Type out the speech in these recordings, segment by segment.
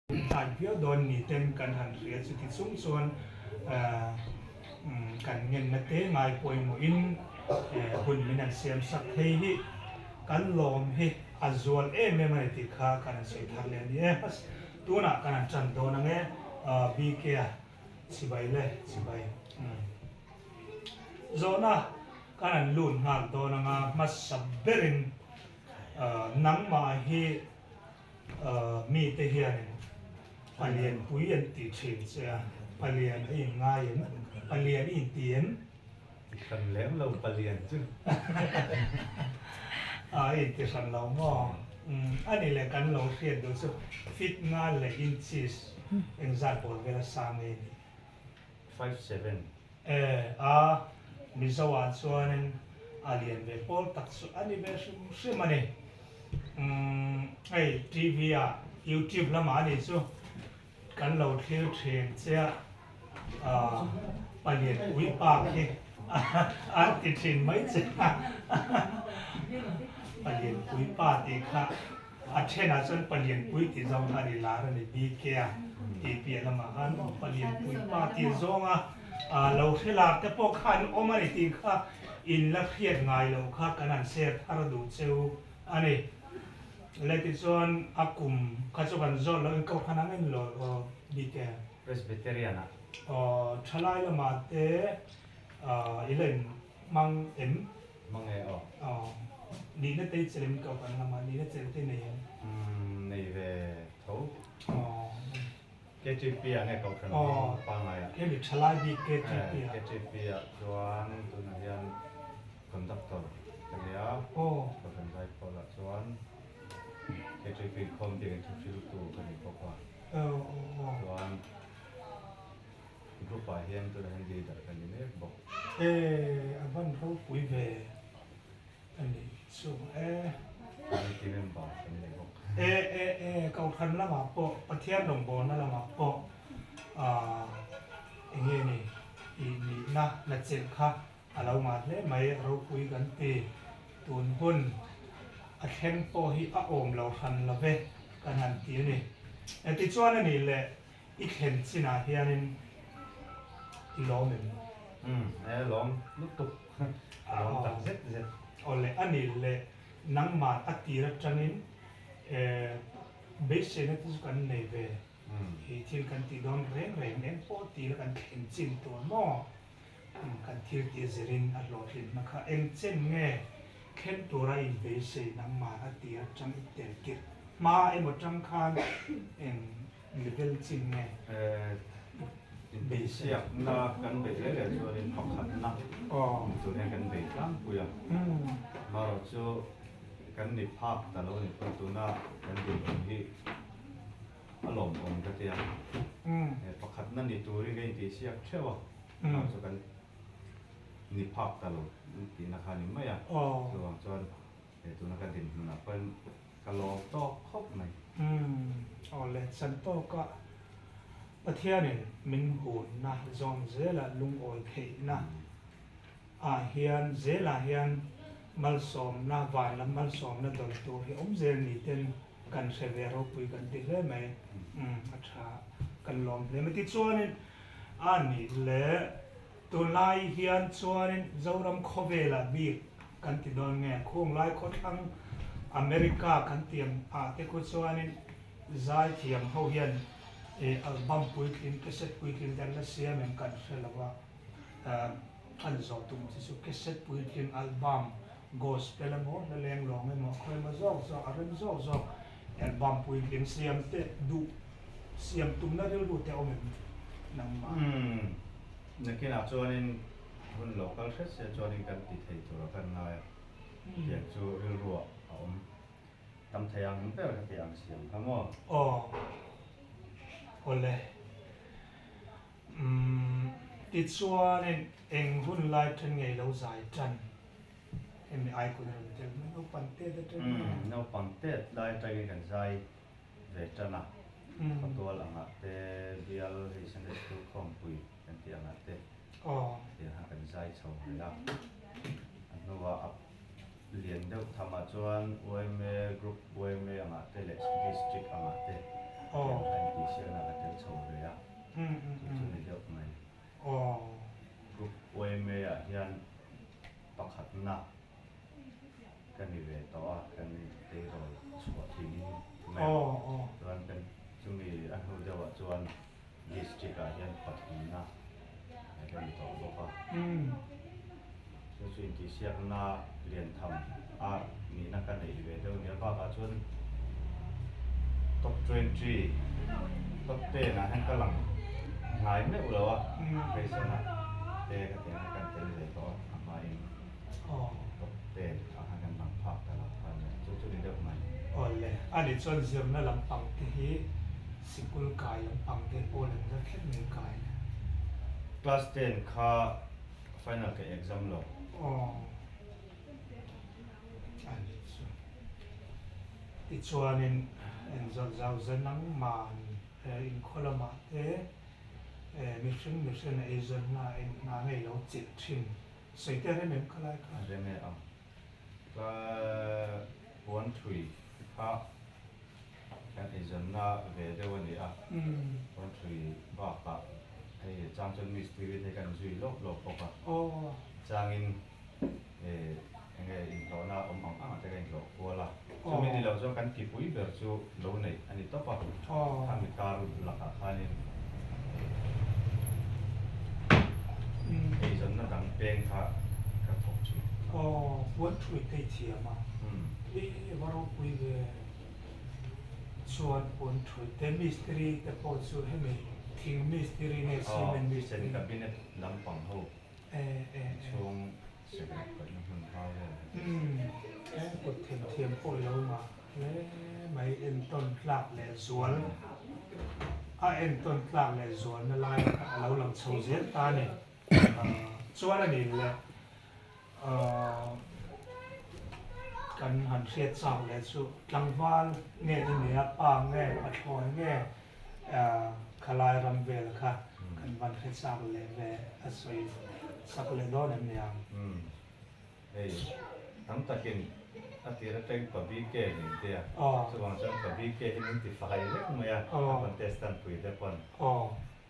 Tlai viau dawn ni ten kan han hria chuti chung chuan kan ngenna te ngai pawimawhin hun min han siam sak thei hi kan lawm hi a zual em em a ni tih kha kan han sawi thar leh a ni e. Tunah kan han tan dawn ang e BK a chibai le chibai. Zawhna kan han lut nghal dawn ang a hmasa berin nangmah hi Mite hianin palian pui an ti thin che a, palian a in ngai em? Palian i inti em? Ti hran lem lo palian chu. A inti hran lo maw? A ni leh kan lo hriat duh chu fit nga leh inches engzat bawr vel a sang nge ni? 57. E a, Mizo ah chuanin a lian ve pawl tak chu a ni ve hrim hrim a ni. Umm hei TV ah YouTube lamah a nih chu kan lo thlir thin che a, ah palian pui pa khi an ti thin mai che a, palian pui pa tih kha. A thenah chuan Palianpui tih zawng kha a ni lar a ni, BK a tih piah lamah khan maw Palianpui pa tih zawnga lo hre lar te pawh kha an awm a ni tih kha in la hriat ngai loh kha kan han share thar duh cheu a ni. Le tichuan a kum kha chu kan zawt loh in kohhran ang in lawi aw BK. Presbyterian ah. Aw thalai lamah te i la in hmang em? Hmang e aw. Aw. Nihna te i chelh em ka kan lamah nihna chelh te nei em? Umm nei ve tho. Aw. KTP ah nge kohhran pangngai ah? Hemi thalai bik KTP ah. KTP ah chuan tunah hian conductor ka nia. Aw. Kohhran zaipawl ah chuan KTP khawm bik in thuhriltu ka ni bawk a. Aw aw aw. Chuan. Group ah hian tunah hian leader ka ni mek bawk. E a van ropui ve a nih chu e. Committee member kan ni bawk. E e e Kohhran lamah pawh Pathian rawngbawlna lamah pawh ah enge ni tih nihna la chelh kha a lo ngah hle mai ropui kan ti. Tun hun a thleng pawh hi a awm lo hran lo ve kan han ti a ni. E tichuan a nih leh I thlen chinah hianin i lawm em? Umm, e lawm lutuk, a lawm tak zet zet. Aw le, a ni le, nangmah a tir atangin e beiseina te chu kan nei ve, hi thil kan tih dawn reng reng eng pawh tira kan thlen chin tur maw? Kan thil tih zirin a hlawhtlinna kha eng chen nge thlen tura inbeisei nangmah a tir atang i tel tirh hma emaw tang khan eng level chin nge Inbeisiakna kan beih leh leh chuanin pakhatna tur hian kan bei tlangpui a, marawh chu kan ni phak ta lo a ni pawn tuna kan dinhmun hi A lawmawm ka ti a, pakhatna ni turin ka intihsiak theuh a, chuvang chu kan ni phak ta lo tihna kha a ni mai a, chuvang chuan he tuna ka dinhmunah pawhin ka lawm tawk khawp mai. Aw le, chan tawka Pathianin min hunna zawn zela lungawi theihna ah hian zelah hian malsawmna, van lam malsawmna dawn tur hi awm zel ni ten Kan hre ve ropui kan ti hle mai. Umm a tha kan lawm hle mai. Tichuanin a nih leh tunlai hian chuanin Zoram khawvelah bik kan ti dawn nge khunglai khawthlang America kan ti ang ah te khu chuanin zaithiam ho hian ih album puitling cassette puitling te an la siam em kan hre lo a. An zawh tum chi chu cassette puitling album Gospel emaw, hla leng lawng emaw, khawi emaw zawk zawk, a rem zawk zawk album puitling siam te duh siam tumna rilru te awm em nangmah? Umm, nakinah chuanin hun lo kal hret sia chuanin kan ti thei tur a kan ngai a, tiang chu rilruah a awm tam thei ang ber ka ti ang siam kha maw? Aw, awle. Umm, tichuanin eng hun lai then ngei lo zai tan? Hemi ai kun a rawn tel mai naupang tet atangin. Umm, naupang tet lai atangin kan zai ve tan a, khawtual angah te, bial hei Sunday School khawmpui kan tih angah te tiang khan kan zai chho ve a. A hnuah a lian deuh thamah chuan yma group yma angah te leh district angah te tiang khan inti. Chuan kan chumi a hnu deuhah chuan District ah hian pathumna a ka ni tawh bawk a. Chu chu intihsiakna lian tham a nihna ka neih ve deuh nia bakah chuan top 20, top 10 ah hian ka lang ngai meuh lo a, Grayson ah te ka tiang hian kan tel ve tawh a, a hmain top 10 ah khan kan lang phak ta lo kha nia, chu chu ni deuh mai. Awle, ani chuan zirna lampang te hi Sikul kai lampang te pawh lem zat thleng mai kai le. Class 10 kha final ka exam lo. Aw a ni chu. Tichuanin engzawt zau zen nangman inkhaw lamah te mihring mihring eizawnna eng hna ngei lo chilh thin sawi te rem em kha lai kha? Rem e ang. Ka puan thui kha Kan eizawnna ve deuh a ni a, Country bakah hei chang chuan mistiri te kan zui lawp lawp bawk a, changin enge inhlawhna awm ang ang ah te kan inhlawh kual a, chumi ni lo chuan kan kipui ber chu lo neih a ni tawp a, khami kar lakah khanin eizawnna dang peng kha ka thawk thin. Aw, puan thui thei thiam a, i va ropui ve. Chuan puan thui te mistiri te pawh chu hemi thing mistiri nge cement mistiri. Aw kitchen cabinet lampang ho chhung sekrek pawhna hmun hma vel. Umm he kut them thiam pawh i lo ngah hle mai entawn tlak leh zual a entawn tlak leh zualna lai kha a lo lang chho zel ta a ni. Chuan a nih leh Kan han hriat chak leh chu tlangval nge i nia, pa nge, pathlawi nge khalai ram vel kha kan van hre chak leh ve a sawi sak leh dawn em niang? Umm hei tam takin a tir atang pa BK min ti a, chuvang chuan pa BK hi min ti fai vek mai a, a contestant pui te pawn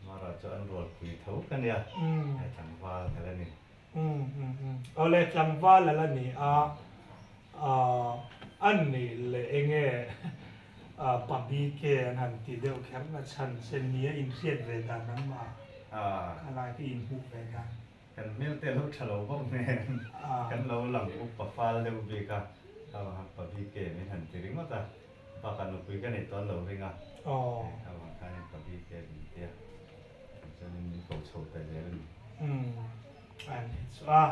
Mara chu an rualpui tho ka nia, hei tlangval ka la ni. Umm umm umm awle tlangval a la ni a ahh an nih leh enge ahh pa BK an han ti deuh kher na chhan che nia inhriat ve dan nangmah kha lai hi inhmuh ve dan. Kan hmel te lo tha lo bawk nen kan lo lang upa fal deuh bik a, kha vang pa BK min han ti ringawt a, bakah nupui ka neih tawh an lo ring a, kha vang khanin pa BK min ti a. Chuanin min ko chho ta zel a ni. Umm a ni chu a,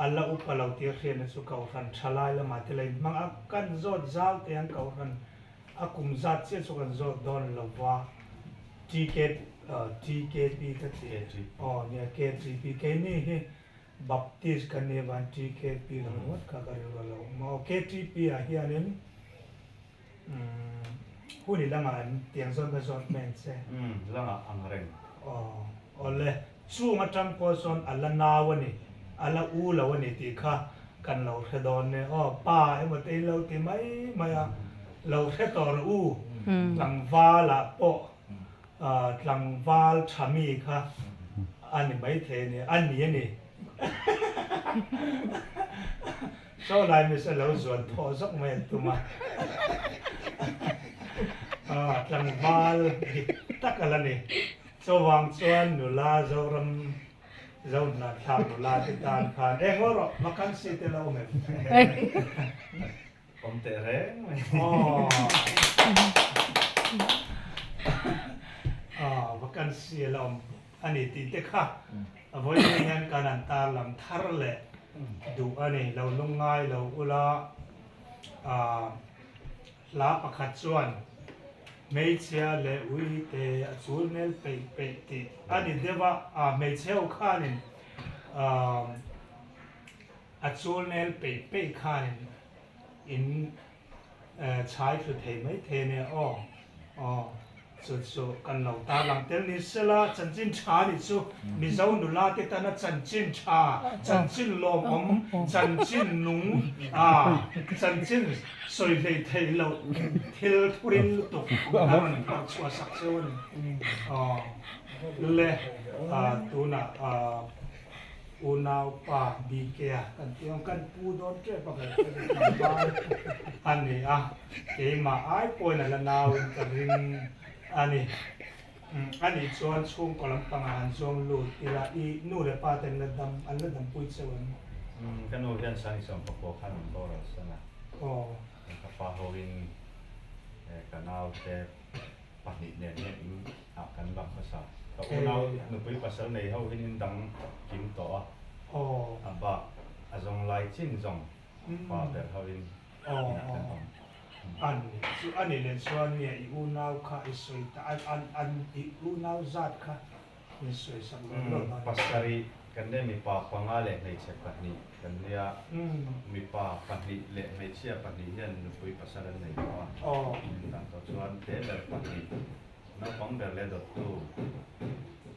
a la upa lo tir hriatna chu Kohhran thalai lamah te la inhmang a, kan zawt zau te hian Kohhran a kum zat chiah chu kan zawt dawn lo va, TK TKP ka ti aw nia KTP keini hi Baptist kan nih avang TKP lam ngawt kha ka rilru a lo awm a, aw KTP ah hianin Umm hun i langah em tiang zawn ka zawt mai ang che. Umm langah ang reng. Aw awle chung atang pawh chuan a la nau a ni a la u lo a ni tih kha kan lo hre dawn e aw pa emaw te in lo ti mai mai a lo hre tawh rawh u tlangval ah pawh tlangval tha mi kha a ni maithei a ni a ni a ni. Saw lai mi se lo zuan thawh zawk mai an tum a, tlangval dik tak a la ni. Chuvang chuan nula Zoram Zohnahthlak nula te tan khan eng haw rawh vacancy te lo awm em? Awm teh reng mai. Aw vacancy a la awm bawk a ni tih te kha a vawiin hian kan han tarlang thar leh duh a ni. Lo lungngai lo ula hla pakhat chuan hmeichhia leh ui te a chul hmel peih peih tih a ni deuh a, hmeichhe ho khanin A chul nel peih peih khanin in chhai thlu thei mai thei a nia aw. Aw, chu chu kan lo tarlang tel ni sela, chanchin tha nih chu Mizo nula te tana chanchin tha, chanchin lawmawm, chanchin nung, ah, chanchin sawi hlei theih loh thil thurin lutuk a rawn phawrh chhuah sak cheu a ni. Aw, le, ah, tunah, ah. Unaupa BK-a kan tih ang, kan pu dawn tep a kan tlangval a ni a, keimah ai pawhin a la nauin ka ring a ni. A nih chuan chhungkaw lampangah han zuang lut ila i nu leh pa te an la dam, an la dampui cheu em? Ka nu hian Sangisawm pakua khan min boral san a, ka pa hoin ka naute pahnih nen hian in ah kan la hmasa. Ka unau nupui pasal nei ho hian in dang kim tawh a, a bak a zawng lai chin zawng pa ber ho in inah kan awm. An chu a nih leh chuan nge i unau kha i sawi ta an an an i unau zat kha min sawi sak lawm lawm a. Pasarih kan nia mipa panga leh hmeichhe pahnih kan nia mipa pahnih leh hmeichhia pahnih hian nupui pasal an nei tawh a min dan tawh chuan te ber pahnih naupang ber leh dawttu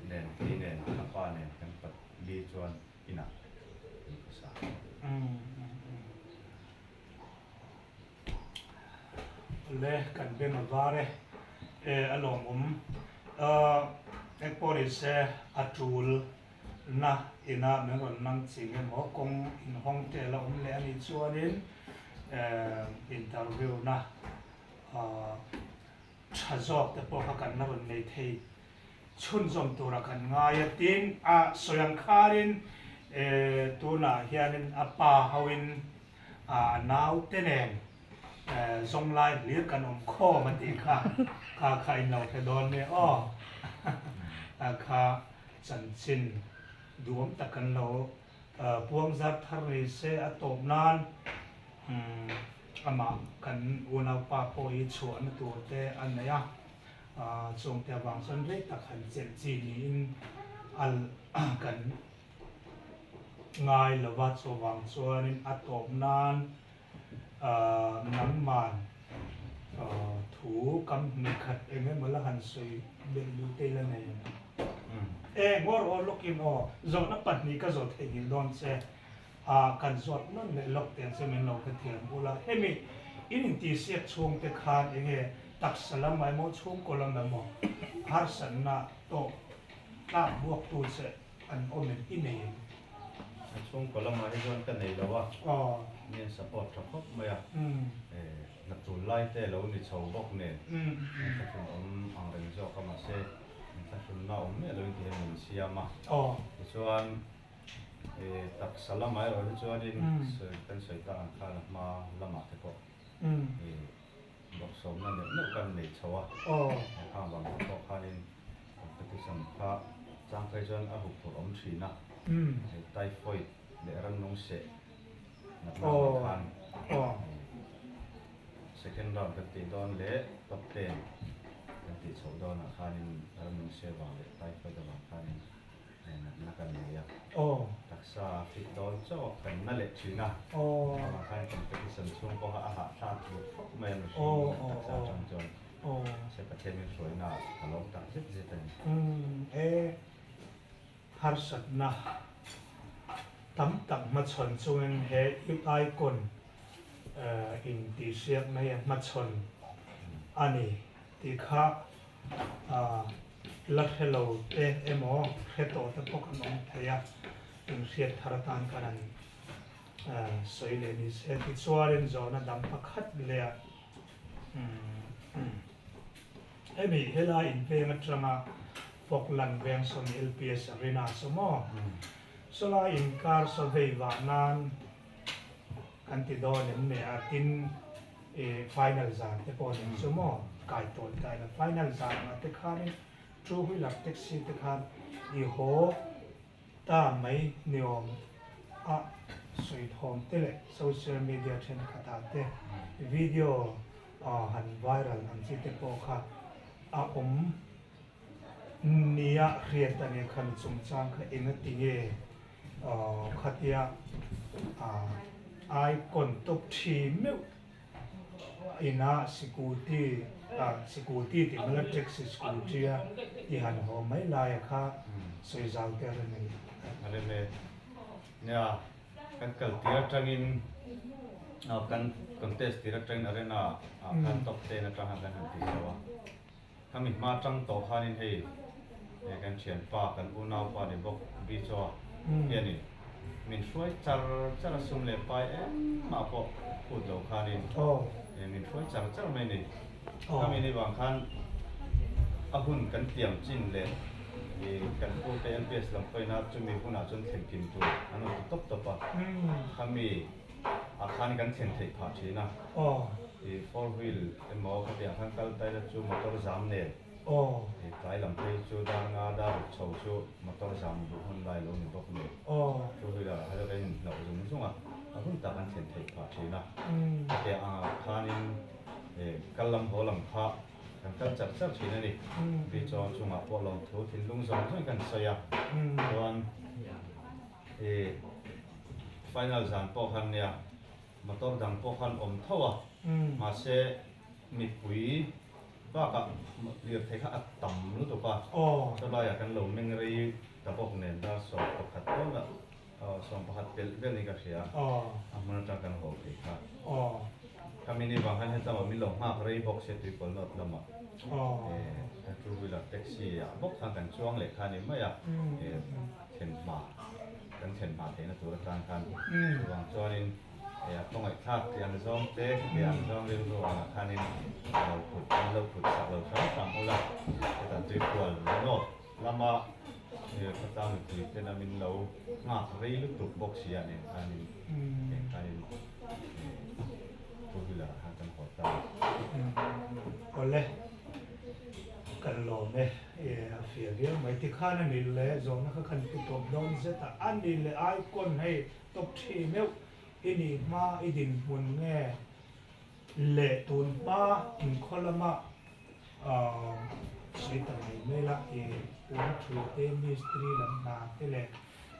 nen kei nen ka pa nen kan pali chuan inah kan khawsa. Le kan beng a var e, e a lawmawm ahh engpawh ni se a tul na ina min rawn nang ching emaw kawng inhawng te la awm leh a nih chuanin eh interview na ahh tha zawk te pawh kha kan la rawn nei thei chhunzawm tura kan ngai a tin a sawi ang kharin eh tunah hianin a pa hoin A naute nen zawnglai hlir kan awm khawm a tih kha, kha kha in lo hre dawn nia aw. A kha chanchin duhawm tak kan lo puang zar thar ni se a tawp nan amah kan unaupa pawh hi chhuahna tur te a nei a, chungte avang chuan rei tak han chelh chi niin a kan Ngai lova chuvang chuanin a tawp nan nangman thu kam hnih khat eng emaw la han sawi belh duh te ila nei ang. E ngawr aw lawkin aw, zawhna pahnih ka zawh theihnghilh dawn che a, kan zawt nawn leh lawk teh ang che min lo hrethiam ula. Hemi in intihsiak chhung te khan enge taksa lam emaw chhungkaw lam emaw harsatna tawh tlak buak tu che An awm em i nei em? A chhungkaw lamah hi chuan ka nei lo a, mi an support tha khawp mai a, hna tul lai te lo ni chho bawk nen an thlahrun awm ang reng zawk a, mahse an thlahrunna awm miah loin ti hian min siam a, tichuan taksa lamah erawh hi chuanin kan sawi tak ang khan a hma lamah te pawh bawrhsawmna neuh neuh kan nei chho a, khang vang te pawh khanin Competition kha chang phei chuan a huphurh awm thin a, hei typhoid leh rannung seh natna ang khan second round kan tih dawn leh top ten kan tih chhoh dawnah khanin rannung seh vang leh typhoid avang khanin natna kan nei a, taksa a fit dawn chauh a kan na leh thin a, chuvang khan competition chhung pawha a hahthlak duh khawp mai a mihring taksa atang chuan. Se Pathian min hruaina ah ka lawm tak zet zet a ni. Umm e, harsatna tam tak hmachhawn chungin he Youth Icon intihsiakna hi a hmachhawn a ni tih kha la hre lo te emaw hre tawh te pawh kan awm thei a, inhriat thar atan kan han sawi leh ni se. Tichuanin zawhna dang pakhat leh ah Hemi helai inveng atanga Falkland veng sawn LPS Arena saw maw? Sawlai inkar saw vei vah nan kan ti dawn em ni a tin final zan te pawh nen chu maw kai tawi ta ila final zan angah te khanin two wheeler taxi te khan i haw Ta mai ni awm a sawi thawm te leh social media thenkhatah te video han viral ang chi te pawh kha a awm nia hriat a nih kha mi chungchang kha engati nge khatia icon top thi meuh Inah sikuti ah sikuti tih hmel a taxi scooty a i han haw mai laia kha sawi zau te a rem em? A rem e. Nia, kan kal tir atangin kan contest tir atangin arena ah khan top ten atang khan kan han ti chho a. Khami hma atang tawh khanin hei kan thianpa kan unaupa ni bawk Bichoa hianin. Min hruai char char a sum leh pai engmah pawh phut lo khanin min hruai char char mai a ni. Khami ni vang khan a hun kan tiam chin leh kan pute MPS lam pawhin a chumi hunah chuan thlen kim tur an rawn ti tawp tawp a. Khami ah khan kan thlen theih phah thin a. Four wheel emaw khatiang khan kal ta ila chu motor zam nen. Hei tlai lam phei chu dar nga dar ruk chho chu motor zam duh hun lai lo ni bawk nen two wheeler ah kha chu kan inhnawh zung zung a, a hun tak an thlen theih phah thin a. Hetiang angah khanin kal lam haw lam kha kan kal char char thin a ni. Bichawn chungah pawh lawmthu thinlung zawng zawngin kan sawi a, chuan final zan pawh khan nia motor dang pawh khan awm tho a, mahse mipui Bakah lirthei kha a tam lutuk a, chulaiah kan lo meng rei ta bawk nen dar 11 dawnah 11 pelh vel niin ka hria, a hmun atang kan haw phei kha. Khami ni vang khan hetlamah min lo nghak rei bawk sia Tuikawl North lamah two wheeler taxi ah bawk khan kan chuang leh kha a ni mai a, thlen hma kan thlen hma theihna tur atan khan chuvang chuanin Hei a khawngaihthlak tih ang zawng te, tih ang zawng rilru angah khanin a lo phut, an lo phut sak lo hram hram ula, hetah tuikual ringawt lama khawtlang mipui ten a min lo nghak rei lutuk bawk si ah nen khanin heng khanin two wheeler ah khan kan haw ta a. Awle, kan lawm e, a fiah viau mai. Tikhan a ni leh zawhna kha khan pu tawp dawn zet a, a ni leh icon hei Tawp thi meuh i nih hma i dinhmun nge leh tun hma inkhaw lama sawi ta mai mai la i puan thu te mistri lam hna te leh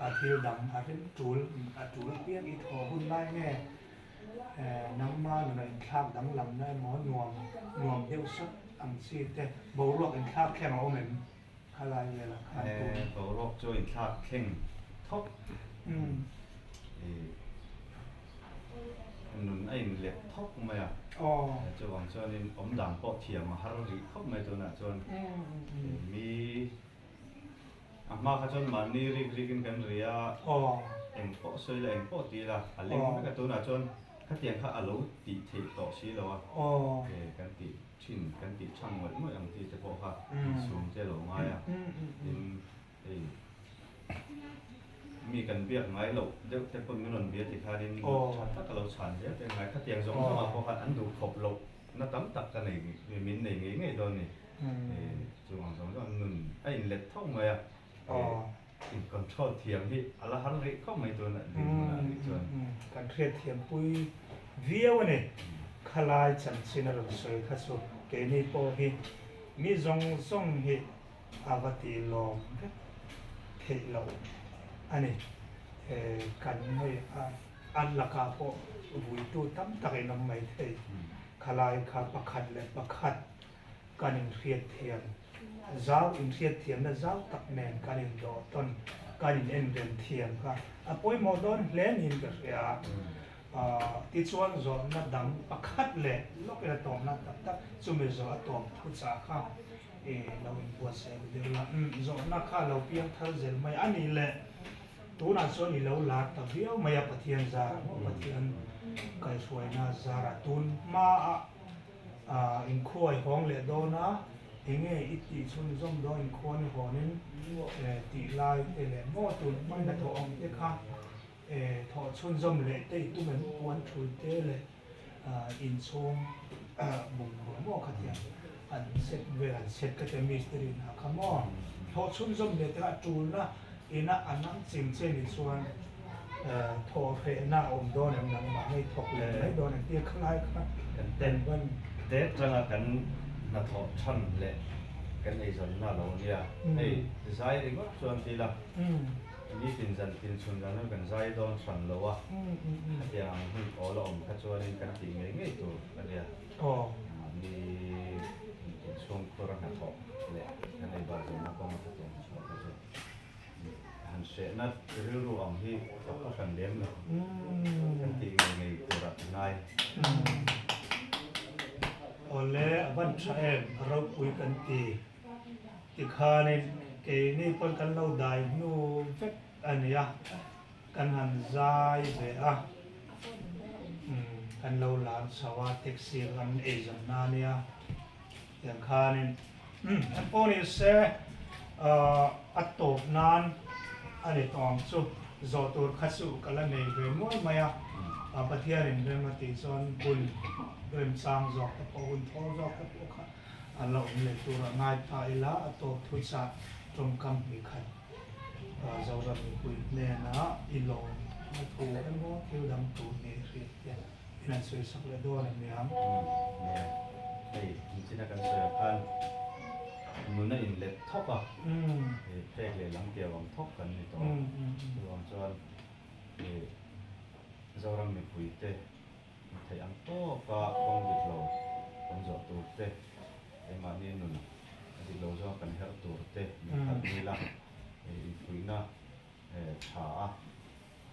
a thil dang a rem tul a tul apiang i thaw hun lai nge nangma nuna inthlak danglamna emaw nuam nuam deuh sat ang chi te boruak inthlak thleng a awm em? Khalai velah khan tun. Boruak chu inthlak thleng thawk nun a inlet thawk mai a. Chuvang chuanin awm dan pawh thiam a har rih khawp mai tunah chuan mi a hma kha chuan mahni rik rikin kan ri a, eng pawh sawi la eng pawh ti ila a leng vek a tunah chuan khatiang kha a lo tih theih tawh si lo a kan tih. Thin kan tih chhang ngawih ngawih ang tih te pawh kha insum te lo ngai a, tin hei mi kan biak ngai loh deuh te pawn min rawn bia ti khanin tha tak a lo chhan zel te ngai khatiang zawng zawngah pawh khan an duh khawp loh na tam tak ka nei min nei ngei ngei dawn ni, chu ang zawng zawng nun a inlet tho mai a, in control thiam hi a la har rih khawp mai tuna dinhmunah rih chuan. Kan hriatthiam pui viau a ni. Khalai chanchin a rawn sawi kha chu keini pawh hi mi zawng zawng hi a va tih lawm vek theih loh a ni. Kan hei an lakah pawh vuitu tam tak in awm mai thei. Khalai kha pakhat leh pakhat kan inhriatthiam zau inhriatthiamna zau tak nen kan indawh tawn, kan inenrem thiam kha a pawimawh dawn hle niin ka hria. Tichuan zawhna dang pakhat leh lawkin a tawmna tak tak chumi zawh a tawm thuchah kha lo inbuatsaih deuh la. Zawhna kha lo piang thar zel mai a nih leh tunah chuan i lo lar ta viau mai a Pathian zarah maw Pathian kaihhruaina zarah tun hmaah Inkhuai hawng leh dawn a, enge i tih chhunzawm dawn inkhuan i hawnin tih lai te leh maw tun hmain a thawh ang te kha thawh chhunzawm leh te i tum em puan thui te leh inchhung bungrua maw khatiang an set vel an set kha te mistiri hna kha maw thawh chhunzawm leh te kha a tulna ina a nang ching che ni chuan Thawh hrehna a awm dawn em nangmah ngei thawk leh mai dawn em tih khalai kha kan ten ban te tanga kan hnathawh than leh kan eizawnna lo nia hei zai ringawt chuan ti ila nitin zan tin chhun zan hian kan zai dawn hran lo a hetiang ang hun awl a awm kha chuanin kan tih ngei ngei tur a nia mahni inchhungkhur a hnathawh leh kan eibar zawnna kawnga hetiang chhuah kha chu. Han hrehna rilru ang hi ka pu hran lem lo. Kan tih ngei ngei turah ka ngai. Awle a van tha em a ropui kan ti tikhanin keini pawn kan lo dai hnu vek a nia. Kan han zai ve a, kan lo lar chho a, taxi a kan eizawn na ania, tiang khanin an pawh ni se a tawp nan a ni tawh ang chu, zawh tur kha chu ka la nei ve mual mai a, Pathianin rem a tih chuan hun remchang zawk te pawh hun thawl zawk te pawh kha a la awm leh tur a ngai ta ila, a tawp thuchah tawngkam hnih khat. Zoram mipui hnena i lawm na thu emaw thil dang tur nih hriat te in an sawi sak leh dawn em niang? Nia, hei nichina kan sawi ah khan nun a inlet thawk a, hei phek leh lam piau ang thawk kan ni tawh a, chuvang chuan hei Zoram mipui te hmu theih ang tawka kawng dik lo kan zawh tur te, keimahni nun a dik lo zawng kan herh tur te min khalh ngil a, infuihna tha a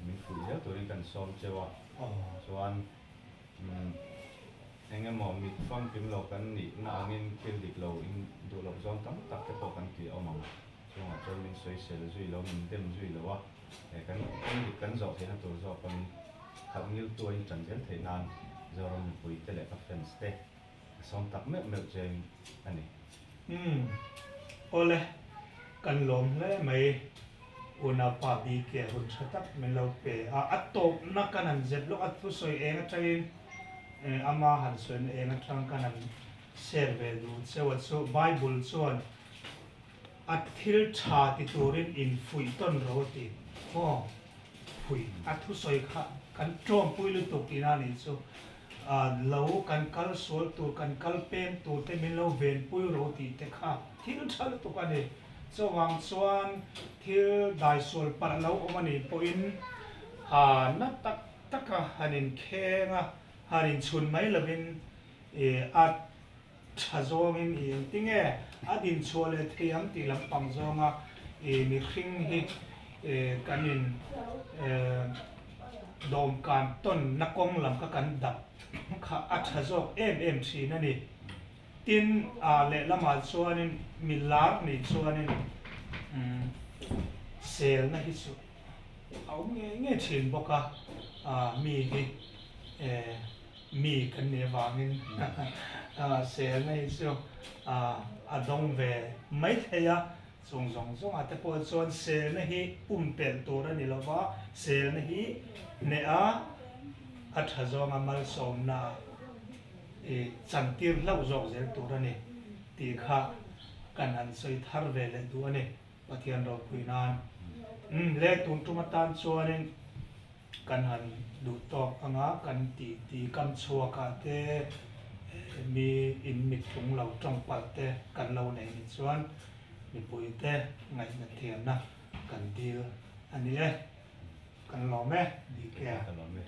min fuih zel turin kan sawm cheu a, chuan eng emaw mit famkim lo kan nihna angin thil dik lo in duh loh zawng tam tak te pawh kan tih a awm ang, chungah chuan min sawisel zui lo, min dem zui lo a. Kan kawng dik kan zawh theihna tur zawk a min khalh ngiltu a intan zel theih nan Zoram mipui te leh ka fans te ka sawm tak meuh meuh cheng a ni. Umm awle kan lawm hle mai unaupa BK hun tha tak min lo pe a, a tawpna kan han zep lawk a thusawi eng atangin ama han sawina eng atang kan han share ve duh cheu a chu Bible chuan A thil tha ti turin in fuih tawn ro a ti. Aw, fuih a thusawi kha kan tawmpui lutuk tihna a nih chu. Lo kan kal sual tur, kan kal peng tur te min lo venpui ro tih te kha thil tha lutuk a ni. Chuvang chuan thil daisual palh lo awm a nih pawhin na tak taka han inkheng a, han inchhun mai lovin a Tha zawngin i engtinge a dinchhuah leh thei ang tih lampang zawnga i mihring hi kan in dawmkan tawn na kawng lam kha kan dap kha a tha zawk em em thin a ni. Tin, a lehlamah chuanin mi lar nih chuanin selna hi chu a awm ngei ngei thin bawk a, mi hi Mi kan nih avangin selna hi chu a dawng ve mai thei a, chung zawng zawngah te pawh chuan selna hi pumpelh tur a ni lo va, selna hi hneh a, a tha zawnga malsawmna i chantir hlauh zawk zel tur a ni tih kha kan han sawi thar ve leh duh a ni Pathian ropui nan. Umm le tun tum atan chuanin. Kan han duh tawk anga kan tih ti kam chhuakah te mi in mit tlung lo tawng palh te kan lo nei nih chuan mipui te ngaihna thiamna kan dil a ni e. Kan lawm e, DK. Ka lawm e.